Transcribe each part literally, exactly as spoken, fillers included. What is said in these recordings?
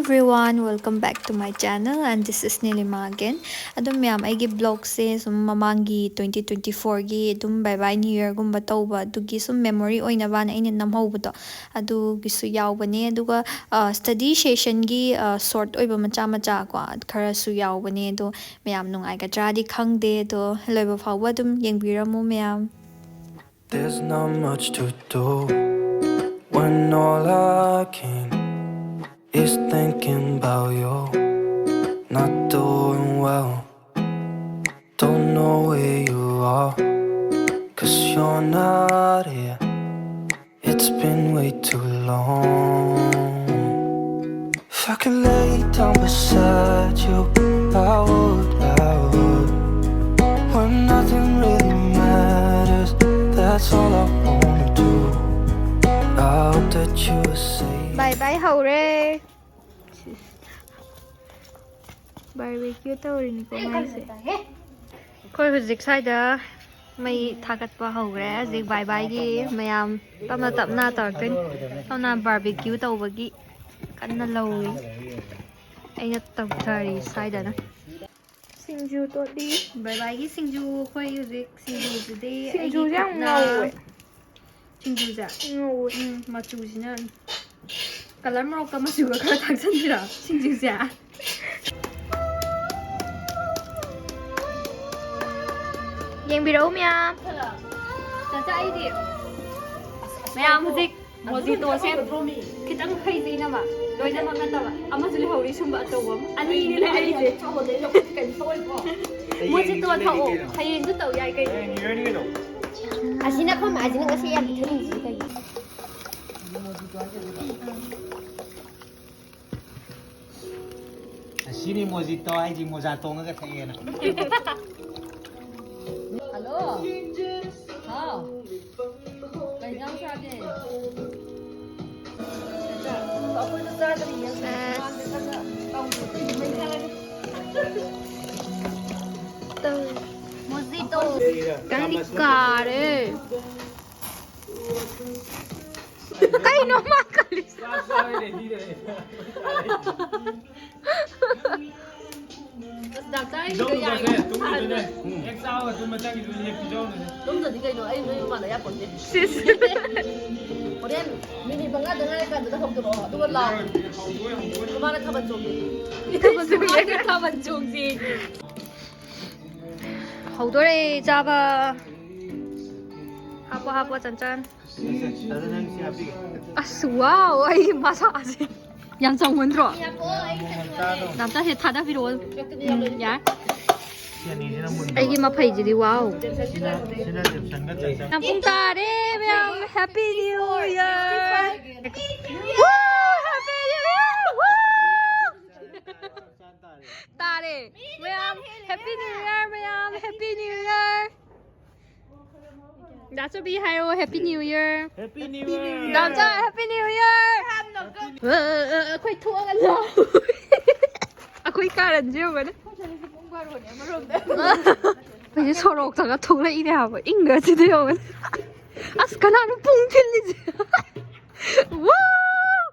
Everyone, welcome back to my channel and this is Nilima again. ꯑꯗꯨꯝ ꯃꯌꯥꯝ, ꯑꯩꯒꯤ vlogꯁꯦ ꯁꯨꯝ ꯃꯃꯥꯡꯒꯤ twenty twenty fourꯒꯤ ꯑꯗꯨꯝ bye bye new yearꯒꯨꯝꯕ ꯇꯧꯕ ꯑꯗꯨꯒꯤ ꯁꯨꯝ memory ꯑꯣꯏꯅꯕꯅ ꯑꯩꯅ ꯅꯝꯍꯧꯕꯗꯣ ꯑꯗꯨꯒꯤꯁꯨ ꯌꯥꯎꯕꯅꯦ꯫ ꯑꯗꯨꯒ study sessionꯒꯤ short ꯑꯣꯏꯕ ꯃꯆꯥ ꯃꯆꯥ ꯀꯣ ꯈꯔꯁꯨ ꯌꯥꯎꯕꯅꯦ꯫ ꯑꯗꯣ ꯃꯌꯥꯝ ꯅꯨꯡꯉꯥꯏꯒꯗ꯭ꯔꯥꯗꯤ ꯈꯪꯗꯦ, ꯑꯗꯣ ꯂꯣꯏꯕ ꯐꯥꯎꯕ ꯑꯗꯨꯝ ꯌꯦꯡꯕꯤꯔꯝꯃꯨ ꯃꯌꯥꯝ꯫ There's not much to do when all I can is thinking about you. Not doing well, don't know where you are, cause you're not here. It's been way too long. If I could lay down beside you, I would, I would. When nothing really matters, that's all I wanna do. I hope that you were safe. Bye bye ꯍꯧꯔꯦ꯫ Barbecue ꯇꯧꯔꯤꯅꯤꯀꯣ ꯃꯥꯏꯁꯦ꯫ ꯑꯩꯈꯣꯏ ꯍꯧꯖꯤꯛ ꯁ꯭ꯋꯥꯏꯗ ꯃꯩ ꯊꯥꯒꯠꯄ ꯍꯧꯈ꯭ꯔꯦ꯫ ꯍꯧꯖꯤꯛ bye byeꯒꯤ ꯃꯌꯥꯝ ꯇꯞꯅ ꯇꯞꯅ ꯇꯧꯔꯛꯇꯣꯏꯅꯤ꯫ ꯇꯞꯅ barbecue ꯇꯧꯕꯒꯤ ꯀꯟꯅ ꯂꯧꯔꯤ꯫ ꯑꯩꯅ ꯇꯧꯊꯔꯤ ꯁ꯭ꯋꯥꯏꯗꯅ꯫ ꯁꯤꯡꯖꯨ ꯇꯣꯠꯂꯤ꯫ Bye byeꯒꯤ ꯁꯤꯡꯖꯨ꯫ ꯑꯩꯈꯣꯏ ꯍꯧꯖꯤꯛ ꯁꯤꯡꯖꯨꯁꯤꯗꯤ ꯑꯩꯒꯤ ꯁꯤꯡꯖꯨꯁꯦ ꯌꯥꯝ ꯈꯨꯠꯅ ꯉꯧꯋꯦ꯫ ꯁꯤꯡꯖꯨꯁꯦ? ꯉꯧꯋꯦ꯫ ꯎꯝ, ꯃꯆꯨꯁꯤꯅ colour ꯃꯣꯔꯣꯛꯀ ꯃꯆꯨꯒ ꯈꯔ ꯊꯥꯛꯆꯟꯁꯤꯔꯣ ꯁꯤꯡꯖꯨꯁꯦ? ꯌꯦꯡꯕꯤꯔꯛꯎ ꯃꯌꯥꯝ꯫ ꯆꯥꯆꯥ, ꯑꯩꯗꯤ ꯃꯌꯥꯝ ꯍꯧꯖꯤꯛ ꯃꯣꯖꯤꯇꯣꯁꯦ ꯈꯤꯇꯪ ꯍꯩꯖꯩꯅꯕ, ꯂꯣꯏꯅꯃꯛ ꯅꯠꯇꯕ꯫ ꯑꯃꯁꯨ ꯂꯩꯍꯧꯔꯤ ꯁꯨꯝꯕ ꯑꯆꯧꯕ ꯑꯃ꯫ ꯑꯅꯤꯅꯦ ꯂꯩꯔꯤꯁꯦ꯫ ꯃꯣꯖꯤꯇꯣ ꯊꯛꯑꯣ꯫ ꯍꯌꯦꯡꯁꯨ ꯇꯧ ꯌꯥꯏ ꯀꯩꯅꯣ꯫ ꯑꯁꯤꯅ ꯑꯩꯈꯣꯏ ꯃꯥꯁꯤꯅ ꯉꯁꯤ ꯌꯥꯝ ꯄꯤꯊꯛꯅꯤꯡꯉꯤꯁꯤ ꯀꯩꯒꯤꯅꯣ? ꯑꯁꯤꯅꯤ ꯃꯣꯖꯤꯇꯣ ꯍꯥꯏꯁꯤ, ꯃꯣꯖꯥ ꯇꯣꯡꯉꯒ ꯊꯛꯑꯦꯅ꯫ ꯍꯜꯂꯣ꯫ ꯍꯥꯎ꯫ ꯀꯩ ꯏꯟꯖꯥꯡ ꯆꯥꯒꯦ? ꯑꯩꯈꯣꯏꯁꯨ ꯆꯥꯗ꯭ꯔꯤꯌꯦ꯫ ꯁꯦꯁ꯫ ꯃꯣꯖꯤꯇꯣ꯫ ꯈꯤꯇꯪꯗꯤ ꯀꯥꯔꯦ꯫ ꯀꯩꯅꯣ ꯃꯥ ꯈꯜꯂꯤꯁꯦ? ꯗꯥꯛꯇꯔ ꯇꯨꯝꯃꯤꯗꯣꯏꯅꯦ꯫ ꯍꯦꯛ ꯆꯥꯕꯒ ꯇꯨꯝꯕ ꯆꯪꯈꯤꯗꯣꯏꯅꯦ꯫ ꯄꯤꯖꯧꯅꯦ꯫ ꯇꯨꯝꯗꯗꯤ ꯀꯩꯅꯣ? ꯑꯩ ꯅꯣꯏ ꯃꯃꯥꯡꯗ ꯑꯦꯌꯥꯔꯄꯣꯔꯠꯇ꯫ ꯁꯤꯁ꯫ ꯍꯣꯔꯦꯟ ꯃꯤꯅꯤꯠ ꯃꯉꯥꯗ ꯉꯥꯏꯔꯀꯥꯟꯗꯨꯗ ꯍꯧꯗꯣꯔꯛꯑꯣ, ꯑꯗꯨꯒ ꯂꯥꯎ꯫ ꯃꯃꯥꯅ ꯊꯥꯕꯜ ꯆꯣꯡꯒꯦ꯫ ꯊꯥꯕꯜ ꯆꯣꯡꯒꯦ꯫ ꯊꯥꯕꯜ ꯆꯣꯡꯁꯦ꯫ ꯍꯧꯗꯣꯔꯦ ꯆꯥꯕ꯫ ꯍꯥꯞꯄꯣ, ꯍꯥꯞꯄꯣ, ꯆꯟꯆꯟ꯫ ꯑꯁ, ꯋꯥꯎ, ꯑꯩ ꯃꯁꯥꯁꯦ ꯌꯥꯝ ꯆꯥꯎꯃꯟꯗ꯭ꯔꯣ? ꯗꯥꯝꯆꯥꯁꯦ ꯊꯥꯗꯕꯤꯔꯛꯑꯣ꯫ ꯎꯝ, ꯌꯥꯔꯦ꯫ ꯑꯩꯒꯤ ꯃꯐꯩꯁꯤꯗꯤ, ꯋꯥꯎ꯫ ꯄꯨꯡ ꯇꯥꯔꯦ, ꯃꯌꯥꯝ꯫ Happy New Year! Woo! Happy New Year! Woo! ꯇꯥꯔꯦ꯫ ꯃꯌꯥꯝ, Happy New Year, ꯃꯌꯥꯝ, Happy New Year꯫ ꯗꯥ ꯆꯧꯕꯤ ꯍꯥꯏꯌꯣ, Happy New Year꯫ Happy New Year. ꯗꯥꯝꯆꯥ, Happy New Year꯫ ꯑ, ꯑ, ꯑ, ꯑꯩꯈꯣꯏ ꯊꯣꯛꯑꯒ ꯂꯥꯎ꯫ ꯑꯩꯈꯣꯏ ꯀꯥꯔꯟꯁꯦ ꯌꯦꯡꯉꯨꯅꯦ꯫ ꯑꯩꯈꯣꯏꯁꯦ ꯁꯣꯔꯣꯛꯇꯒ ꯊꯣꯛꯂꯛꯏꯅꯦ ꯍꯥꯏꯕ, ꯏꯪꯒ꯭ꯔꯖꯤꯗ ꯌꯦꯡꯉꯨꯅꯦ꯫ ꯑꯁ, ꯀꯅꯥꯅꯣ ꯄꯨꯡ ꯊꯤꯜꯂꯤꯁꯦ? ꯋꯥꯎ!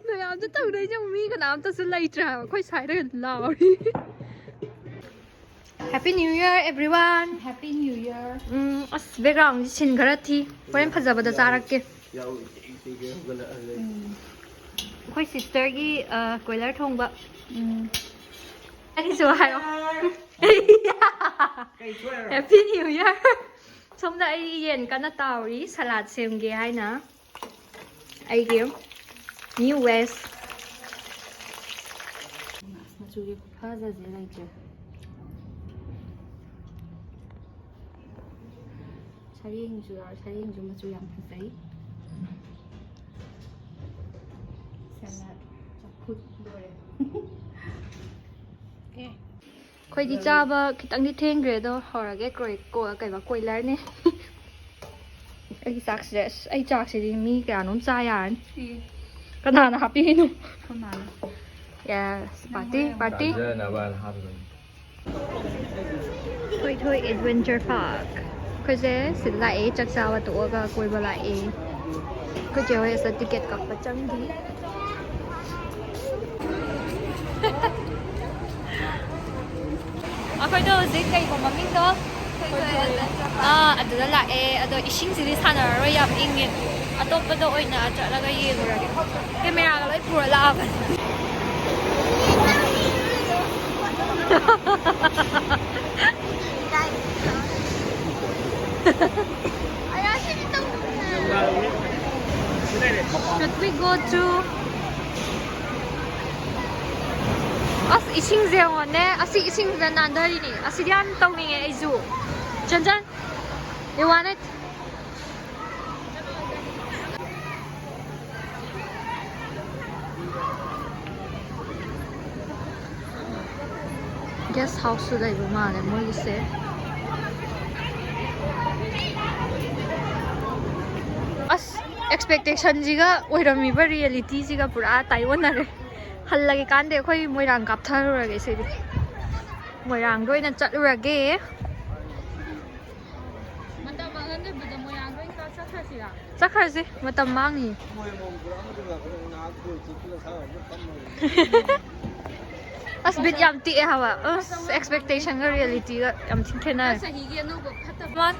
ꯃꯌꯥꯝꯁꯨ ꯇꯧꯅꯩꯁꯦ, ꯃꯤ ꯀꯅꯥꯝꯇꯁꯨ ꯂꯩꯇ꯭ꯔꯦ ꯍꯥꯏꯕ, ꯑꯩꯈꯣꯏ ꯁ꯭ꯋꯥꯏꯗ ꯂꯥꯎꯔꯤ꯫ Happy New Year, everyone! Happy New Year! ꯎꯝ, ꯑꯁ, background ꯁꯤ ꯁꯤꯟ ꯈꯔ ꯊꯤ꯫ ꯍꯣꯔꯦꯟ ꯐꯖꯕꯗ ꯆꯥꯔꯛꯀꯦ꯫ ꯎꯝ꯫ ꯑꯩꯈꯣꯏ sister ꯒꯤ, ꯑ, ꯀꯣꯏꯂꯔ ꯊꯣꯡꯕ꯫ ꯎꯝ꯫ ꯑꯩꯒꯤꯁꯨ ꯍꯥꯏꯌꯣ꯫ Happy New Year! ꯁꯣꯝꯗ ꯑꯩ ꯌꯦꯟ ꯀꯟꯅ ꯇꯥꯎꯔꯤ, salad ꯁꯦꯝꯒꯦ ꯍꯥꯏꯅ꯫ ꯑꯩꯒꯤ new ways꯫ ꯃꯆꯨꯒꯤ ꯈꯨꯐꯖꯁꯦ ꯂꯩꯇ꯭ꯔꯦ꯫ ꯁꯔꯦꯡꯁꯨ ꯌꯥꯎꯔꯦ, ꯁꯔꯦꯡꯁꯨ ꯃꯆꯨ ꯌꯥꯝ ꯐꯖꯩ꯫ Salad, ꯆꯝꯐꯨꯠ ꯂꯣꯏꯔꯦ꯫ ꯑꯦ꯫ ꯑꯩꯈꯣꯏꯗꯤ ꯆꯥꯕ ꯈꯤꯇꯪꯗꯤ ꯊꯦꯡꯈ꯭ꯔꯦ, ꯑꯗꯣ ꯍꯧꯔꯒꯦ꯫ ꯀ꯭ꯔꯣꯏ-, ꯀꯣ-, ꯀꯩꯕ, ꯀꯣꯏꯂꯔꯅꯦ꯫ ꯑꯩꯒꯤ ꯆꯥꯛꯁꯤꯗ, ꯑꯁ, ꯑꯩ ꯆꯥꯛꯁꯤꯗꯤ ꯃꯤ ꯀꯌꯥꯅꯣꯝ ꯆꯥ ꯌꯥꯔꯅꯤ꯫ ꯎꯝ꯫ ꯀꯅꯥꯅ ꯍꯥꯞꯄꯤꯔꯤꯅꯣ? ꯑꯩꯈꯣꯏ ꯃꯥꯅ꯫ Yes, party, party꯫ ꯆꯥꯖꯅꯕꯅ ꯍꯥꯞꯄꯤꯕꯅꯤ꯫ ꯊꯣꯏꯊꯣꯏ Adventure Park꯫ ꯑꯩꯈꯣꯏꯁꯦ ꯁꯤꯗ ꯂꯥꯛꯑꯦ, ꯆꯥꯛ ꯆꯥꯕ ꯇꯣꯛꯑꯒ ꯀꯣꯏꯕ ꯂꯥꯛꯑꯦ꯫ ꯑꯩꯈꯣꯏ ꯆꯦ ꯍꯣꯏ ꯑꯁꯤꯗ ꯇꯤꯀꯦꯠ ꯀꯛꯄ ꯆꯪꯈꯤ꯫ ꯑꯩꯈꯣꯏꯗꯣ ꯍꯧꯖꯤꯛ ꯀꯩꯒꯨꯝꯕ ꯃꯃꯤꯡꯗꯣ, ꯑꯥ, ꯑꯗꯨꯗ ꯂꯥꯛꯑꯦ꯫ ꯑꯗꯣ ꯏꯁꯤꯡꯁꯤꯗꯤ ꯁꯥꯟꯅꯔꯔꯣꯏ, ꯌꯥꯝ ꯏꯪꯉꯦ꯫ ꯑꯇꯣꯞꯄꯗ ꯑꯣꯏꯅ ꯆꯠꯂꯒ ꯌꯦꯡꯉꯨꯔꯒꯦ꯫ ꯀꯦꯃꯦꯔꯥꯒ ꯂꯣꯏ ꯄꯨꯔ ꯂꯥꯛꯑꯕꯅꯦ꯫ Should we go to? ꯑꯁ, ꯏꯁꯤꯡꯁꯦ ꯌꯦꯡꯉꯣꯅꯦ꯫ ꯑꯁꯤ ꯏꯁꯤꯡꯁꯤꯗ ꯅꯥꯟꯊꯔꯤꯅꯤ꯫ ꯑꯁꯤꯗꯤ ꯌꯥꯝ ꯇꯧꯅꯤꯡꯉꯦ ꯑꯩꯁꯨ꯫ Chanchan, you want it? Guest house ꯁꯨ ꯂꯩꯕ ꯃꯥꯜꯂꯦ ꯃꯣꯏꯒꯤꯁꯦ꯫ ꯑꯁ, expectation ꯁꯤꯒ ꯑꯣꯏꯔꯝꯃꯤꯕ reality ꯁꯤꯒ ꯄꯨꯔꯥ ꯇꯥꯏꯑꯣꯟꯅꯔꯦ꯫ ꯍꯜꯂꯒꯦ ꯀꯥꯟꯗꯦ, ꯑꯩꯈꯣꯏ ꯃꯣꯏꯔꯥꯡ ꯀꯥꯞꯊꯔꯨꯔꯒꯦ ꯁꯤꯗꯤ꯫ ꯃꯣꯏꯔꯥꯡꯗ ꯑꯣꯏꯅ ꯆꯠꯂꯨꯔꯒꯦ꯫ ꯃꯇꯝ ꯃꯥꯡꯍꯟꯗꯕꯤꯗ ꯃꯣꯏꯔꯥꯡꯗ ꯑꯣꯏꯅ ꯆꯠꯈ꯭ꯔꯁꯤꯔꯥ? ꯆꯠꯈ꯭ꯔꯁꯤ, ꯃꯇꯝ ꯃꯥꯡꯅꯤ꯫ ꯑꯁ, ꯕꯤꯠ ꯌꯥꯝ ꯇꯦꯛꯑꯦ ꯍꯥꯏꯕ꯫ ꯑꯁ, expectation ꯒ reality ꯒ ꯌꯥꯝ ꯊꯤ ꯈꯦꯠꯅꯔꯦ꯫ ꯆꯍꯤꯒꯤ ꯑꯅꯧꯕ ꯐꯠꯇꯕ꯫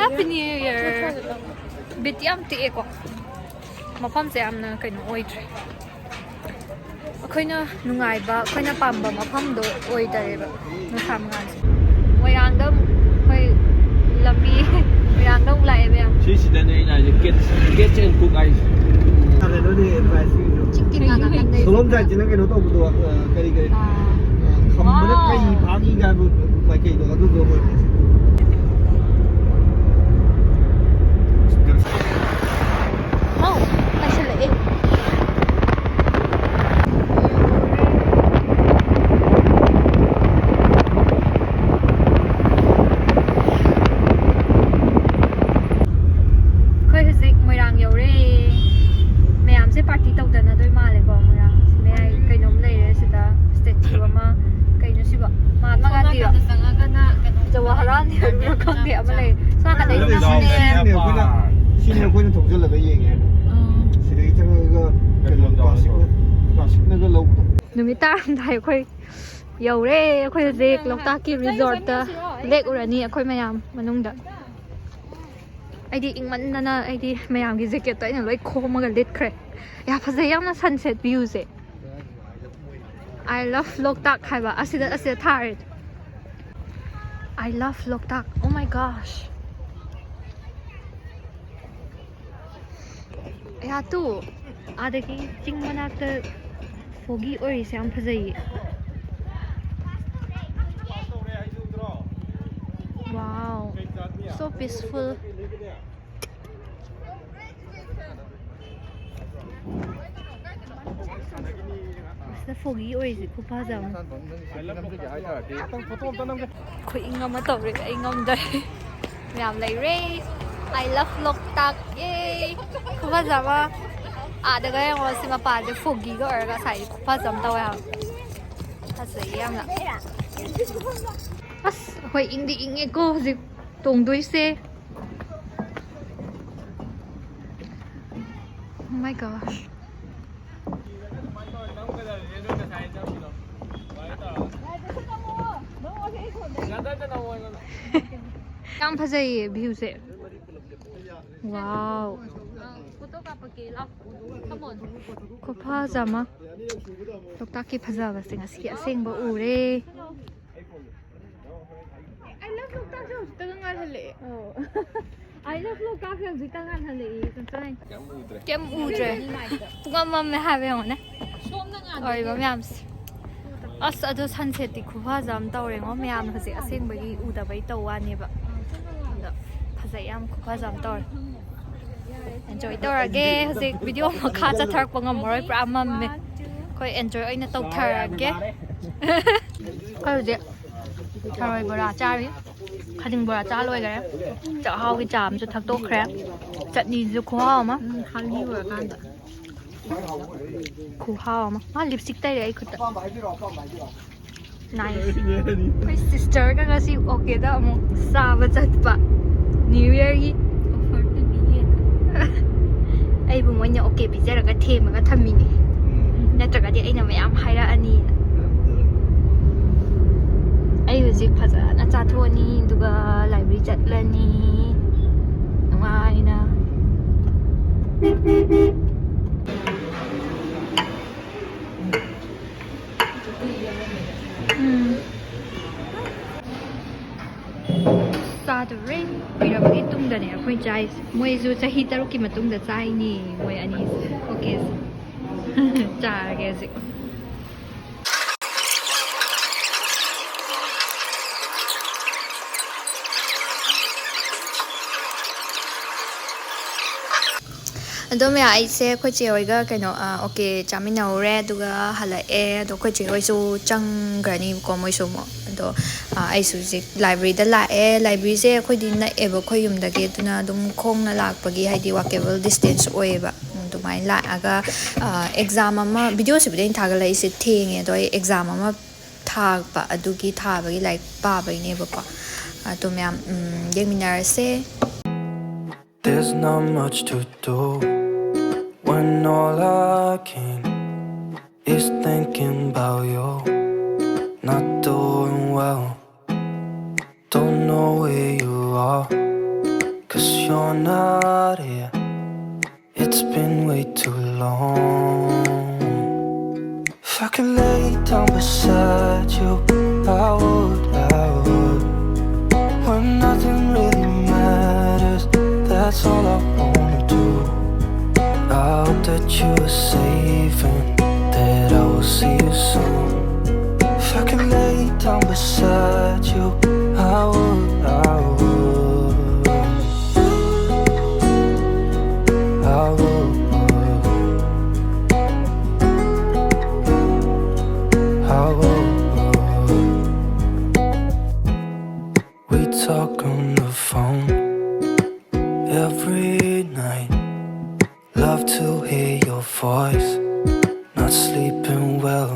Happy New Year. ꯕꯤꯠ ꯌꯥꯝ ꯇꯦꯛꯑꯦꯀꯣ꯫ ꯃꯐꯝꯁꯦ ꯌꯥꯝꯅ ꯀꯩꯅꯣ ꯑꯣꯏꯗ꯭ꯔꯦ꯫ ꯑꯩꯈꯣꯏꯅ ꯅꯨꯡꯉꯥꯏꯕ, ꯑꯩꯈꯣꯏꯅ ꯄꯥꯝꯕ ꯃꯐꯝꯗꯣ ꯑꯣꯏꯗꯔꯦꯕ ꯅꯨꯡꯁꯥ ꯃꯉꯥꯜꯁꯦ꯫ ꯃꯣꯏꯔꯥꯡꯗ ꯑꯃꯨꯛ ꯑꯩꯈꯣꯏ ꯂꯝꯕꯤ, ꯃꯣꯏꯔꯥꯡꯗ ꯑꯃꯨꯛ ꯂꯥꯛꯑꯦ ꯃꯌꯥꯝ꯫ ꯁꯤꯁꯤꯗꯅꯦ ꯑꯩꯅ ꯍꯥꯏꯁꯦ, catch, catch and cook ꯍꯥꯏꯁꯦ꯫ ꯀꯩꯅꯣꯅꯦ, price ꯁꯤꯁꯨ꯫ ꯆꯤꯡꯒꯤ ꯉꯥ ꯀꯥꯟꯗ ꯁꯣꯂꯣꯝ side ꯁꯤꯅ ꯀꯩꯅꯣ ꯇꯧꯕꯗꯣ, ꯑ, ꯀꯔꯤ ꯀꯔꯤ? ꯑꯥ꯫ ꯑ, ꯈꯝꯕꯅ ꯀꯩ ꯐꯥꯒꯤ ꯀꯥꯏꯕ ꯃꯥꯏꯀꯩꯗꯣ ꯑꯗꯨꯗꯣ ꯑꯣꯏꯔꯦ꯫ ꯑꯧ, ꯄꯥꯏꯁꯜꯂꯛꯑꯦ꯫ ꯑꯩꯈꯣꯏ ꯍꯧꯖꯤꯛ ꯃꯣꯏꯔꯥꯡ ꯌꯧꯔꯦ꯫ ꯃꯌꯥꯝꯁꯦ party ꯇꯧꯗꯅꯗꯣꯏ ꯃꯥꯜꯂꯦꯀꯣ꯫ ꯃꯣꯏꯔꯥꯡ ꯃꯌꯥꯏ ꯀꯩꯅꯣꯝ ꯂꯩꯔꯦ ꯁꯤꯗ, statue ꯑꯃ, ꯀꯩꯅꯣ ꯁꯤꯕꯣ? ꯃꯍꯥꯠꯃ ꯒꯥꯟꯙꯤꯔꯣ? ꯖꯋꯥꯍꯔ ꯈꯪꯗꯦ ꯑꯃ ꯂꯩ꯫ ꯁꯣꯝ ꯅꯥꯀꯟꯗ ꯑꯗꯨꯗꯤ ꯏꯃꯥ ꯁꯤꯅꯦ, ꯍꯣꯏꯅꯦ꯫ ꯁꯤꯅꯦ ꯑꯩꯈꯣꯏꯅ, ꯁꯤꯅꯦ ꯑꯩꯈꯣꯏꯅ ꯊꯧꯖꯤꯜꯂꯒ ꯌꯦꯡꯉꯦ꯫ ꯎꯝ꯫ ꯁꯤꯗꯒꯤ ꯆꯪꯉꯒ ꯀꯩꯅꯣ, ꯀ꯭ꯂꯥꯁꯤꯛꯅ, ꯀ꯭ꯂꯥꯁꯤꯛꯅꯒ ꯂꯧꯕꯗꯣ꯫ ꯅꯨꯃꯤꯠ ꯇꯥꯔꯝꯗꯥꯏ ꯑꯩꯈꯣꯏ ꯌꯧꯔꯦ꯫ ꯑꯩꯈꯣꯏ ꯍꯧꯖꯤꯛ ꯂꯣꯛꯇꯥꯛꯀꯤ ꯔꯤꯖꯣꯔꯠꯇ ꯂꯦꯛꯎꯔꯅꯤ ꯑꯩꯈꯣꯏ ꯃꯌꯥꯝ ꯃꯅꯨꯡꯗ꯫ ꯑꯩꯗꯤ ꯏꯪꯃꯟꯗꯅ ꯑꯩꯗꯤ ꯃꯌꯥꯝꯒꯤ ꯖꯦꯀꯦꯠꯇꯣ ꯑꯩꯅ ꯂꯣꯏ ꯈꯣꯝꯃꯒ ꯂꯤꯠꯈ꯭ꯔꯦ꯫ ꯌꯥꯝ ꯐꯖꯩ, ꯌꯥꯝꯅ ꯁꯟꯁꯦꯠ ꯚ꯭ꯌꯨꯁꯦ꯫ I love ꯂꯣꯛꯇꯥꯛ ꯍꯥꯏꯕ ꯑꯁꯤꯗ, ꯑꯁꯤꯗ ꯊꯥꯔꯦ꯫ I love Loktak, oh my gosh꯫ ꯌꯥ ꯇꯨ, ꯑꯥꯗꯒꯤ ꯆꯤꯡ ꯃꯅꯥꯛꯇ foggy ꯑꯣꯏꯔꯤꯁꯦ ꯌꯥꯝ ꯐꯖꯩꯌꯦ꯫ Wow, so peaceful. ꯑꯁꯤꯗ foggy ꯑꯣꯏꯔꯤꯁꯦ ꯈꯨꯐꯖ ꯑꯃ꯫ ꯈꯨꯏꯪ ꯑꯃ ꯇꯧꯔꯦ, ꯑꯩ ꯉꯝꯗ꯭ꯔꯦ꯫ ꯃꯌꯥꯝ ꯂꯩꯔꯦ꯫ I love ꯂꯣꯛꯇꯥꯛ꯫ ꯌꯦ! ꯈꯨꯐꯖ ꯑꯃ꯫ ꯑꯥꯗꯒ ꯌꯦꯡꯉꯣ, ꯁꯤ ꯃꯄꯥꯁꯦ foggyꯒ ꯑꯣꯏꯔꯒ ꯉꯁꯥꯏꯗꯤ ꯈꯨꯐꯖ ꯑꯃ ꯇꯧꯋꯦ ꯍꯥꯏꯕ꯫ ꯐꯖꯩꯌꯦ ꯌꯥꯝꯅ꯫ ꯑꯁ, ꯑꯩꯈꯣꯏ ꯏꯪꯗꯤ ꯏꯪꯉꯦꯀꯣ ꯍꯧꯖꯤꯛ ꯇꯣꯡꯗꯣꯏꯁꯦ꯫ Oh my gosh. ꯌꯥꯝ ꯐꯖꯩꯌꯦ viewꯁꯦ꯫ Wow. ꯈꯨꯐꯖ ꯑꯃ꯫ ꯂꯣꯛꯇꯥꯛꯀꯤ ꯐꯖꯕꯁꯦ ꯉꯁꯤ ꯑꯁꯦꯡꯕ ꯎꯔꯦ꯫ I love ꯂꯣꯛꯇꯥꯛꯁꯦ ꯍꯧꯖꯤꯛꯇꯒ ꯉꯥꯜꯍꯜꯂꯛꯑꯦ꯫ ꯑꯧ꯫ I love ꯂꯣꯛꯇꯥꯛꯁꯦ ꯍꯧꯖꯤꯛꯇ ꯉꯥꯜꯍꯜꯂꯛꯑꯦ, ꯆꯞ ꯆꯥꯏ꯫ ꯀꯩꯝ ꯎꯗ꯭ꯔꯦ꯫ ꯄꯨꯡꯃꯝ ꯃꯝꯃꯦ ꯍꯥꯏꯕ ꯌꯦꯡꯉꯨꯅꯦ꯫ ꯁꯣꯝꯗ ꯉꯥꯟꯕ ꯑꯣꯏꯕ ꯃꯌꯥꯝꯁꯦ꯫ ꯑꯁ, ꯑꯗꯣ ꯁꯟꯁꯦꯠꯇꯤ ꯈꯨꯐꯖ ꯑꯃ ꯇꯧꯔꯦꯉꯣ꯫ ꯃꯌꯥꯝ ꯍꯧꯖꯤꯛ ꯑꯁꯦꯡꯕꯒꯤ ꯎꯗꯕꯩ ꯇꯧ ꯋꯥꯅꯦꯕ꯫ ꯑꯗꯣ ꯐꯖꯩ ꯌꯥꯝ, ꯈꯨꯐꯖ ꯑꯃ ꯇꯧꯔꯦ꯫ Enjoy ꯇꯧꯔꯒꯦ꯫ ꯍꯧꯖꯤꯛ video ꯃꯈꯥ ꯆꯠꯊꯔꯛꯄ ꯉꯝꯃꯔꯣꯏ, ꯄꯨꯔꯥ ꯃꯝꯃꯦ꯫ ꯑꯩꯈꯣꯏ enjoy ꯑꯣꯏꯅ ꯇꯧꯊꯔꯒꯦ꯫ ꯑꯩꯈꯣꯏ ꯍꯧꯖꯤꯛ ꯊꯔꯣꯏ ꯕꯣꯔꯥ ꯆꯥꯔꯤ꯫ ꯈꯖꯤꯡ ꯕꯣꯔꯥ ꯆꯥ ꯂꯣꯏꯈꯔꯦ꯫ ꯆꯥꯛꯍꯥꯎꯒꯤ ꯆꯥ ꯑꯃꯁꯨ ꯊꯛꯇꯣꯛꯈ꯭ꯔꯦ꯫ ꯆꯠꯅꯤꯁꯤꯁꯨ ꯈꯨꯍꯥꯎ ꯑꯃ꯫ ꯎꯝ, ꯈꯥꯡꯖꯤ ꯑꯣꯏꯔꯀꯥꯟꯗ꯫ ꯈꯨꯍꯥꯎ ꯑꯃ꯫ ꯃꯥ lipstick ꯇꯩꯔꯦ ꯑꯩ ꯈꯨꯠꯇ꯫ Nice. ꯑꯩꯈꯣꯏ ꯁꯤꯁꯇꯔꯒ ꯉꯁꯤ ꯑꯣꯀꯦꯗ ꯑꯃꯨꯛ ꯆꯥꯕ ꯆꯠꯄ, ꯅ꯭ꯌꯨ ꯌꯔꯒꯤ ꯑꯣꯐꯔ ꯄꯤꯕꯤꯌꯦꯅ꯫ ꯑꯩꯕꯨ ꯃꯣꯏꯅ ꯑꯣꯀꯦ ꯄꯤꯖꯔꯒ ꯊꯦꯝꯃꯒ ꯊꯝꯃꯤꯅꯦ, ꯅꯠꯇ꯭ꯔꯒꯗꯤ ꯑꯩꯅ ꯃꯌꯥꯝ ꯍꯥꯏꯔꯛꯑꯅꯤ꯫ ꯑꯩ ꯍꯧꯖꯤꯛ ꯐꯖꯅ ꯆꯥꯊꯣꯛꯑꯅꯤ, ꯑꯗꯨꯒ ꯂꯥꯏꯕ꯭ꯔꯦꯔꯤ ꯆꯠꯂꯅꯤ ꯅꯨꯡꯉꯥꯏꯅ꯫ ꯎꯝ꯫ ꯆꯥꯗꯣꯔꯦ꯫ ꯀꯨꯏꯔꯕꯒꯤ ꯇꯨꯡꯗꯅꯦ ꯑꯩꯈꯣꯏ ꯆꯥꯏꯁꯦ꯫ ꯃꯣꯏꯁꯨ ꯆꯍꯤ ꯇꯔꯨꯛꯀꯤ ꯃꯇꯨꯡꯗ ꯆꯥꯏꯅꯤ, ꯃꯣꯏ ꯑꯅꯤꯁꯦ꯫ ꯑꯣꯀꯦꯁꯦ꯫ ꯆꯥꯔꯒꯦ ꯍꯧꯖꯤꯛ꯫ ꯑꯗꯣ ꯃꯌꯥ, ꯑꯩꯁꯦ ꯑꯩꯈꯣꯏ ꯆꯦ ꯍꯣꯏꯒ ꯀꯩꯅꯣ, ꯑ, ꯑꯣꯀꯦ ꯆꯥꯃꯤꯟꯅꯧꯔꯦ, ꯑꯗꯨꯒ ꯍꯜꯂꯛꯑꯦ꯫ ꯑꯗꯣ ꯑꯩꯈꯣꯏ ꯆꯦ ꯍꯣꯏꯁꯨ ꯆꯪꯈ꯭ꯔꯅꯤꯕꯀꯣ, ꯃꯣꯏꯁꯨ ꯑꯃꯨꯛ꯫ ꯑꯗꯣ, ꯑ, ꯑꯩꯁꯨ ꯍꯧꯖꯤꯛ ꯂꯥꯏꯕ꯭ꯔꯦꯔꯤꯗ ꯂꯥꯛꯑꯦ꯫ ꯂꯥꯏꯕ꯭ꯔꯦꯔꯤꯁꯦ ꯑꯩꯈꯣꯏꯗꯤ ꯅꯛꯑꯦꯕ, ꯑꯩꯈꯣꯏ ꯌꯨꯝꯗꯒꯤ, ꯑꯗꯨꯅ ꯑꯗꯨꯝ ꯈꯣꯡꯅ ꯂꯥꯛꯄꯒꯤ, ꯍꯥꯏꯗꯤ walkable distance ꯑꯣꯏꯌꯦꯕ꯫ ꯑꯗꯨꯃꯥꯏꯅ ꯂꯥꯛꯑꯒ, ꯑ, ꯑꯦꯛꯖꯥꯝ ꯑꯃ, ꯚꯤꯗꯤꯑꯣꯁꯤꯕꯨꯗꯤ ꯑꯩꯅ ꯊꯥꯒꯠꯂꯛꯏꯁꯦ ꯊꯦꯡꯉꯦ, ꯑꯗꯣ ꯑꯩ ꯑꯦꯛꯖꯥꯝ ꯑꯃ ꯊꯥꯔꯛꯄ, ꯑꯗꯨꯒꯤ ꯊꯥꯕꯒꯤ ꯂꯥꯏꯔꯤꯛ ꯄꯥꯕꯒꯤꯅꯦꯕꯀꯣ꯫ ꯑꯗꯣ ꯃꯌꯥꯝ, ꯎꯝ, ꯌꯦꯡꯃꯤꯟꯅꯔꯁꯦ꯫ There's not much to do when all I can is thinking about you. Not doing well, don't know where you are, 'cause you're not here. It's been way too long. If I could lay down beside you, I would, I would. When nothing really matters, that's all I wanna do. I hope that you are safe and that I will see you soon. If I could lay down beside you, I would, I would. I would, I would. We talk on the phone every night. Love to hear your voice. Not sleeping well,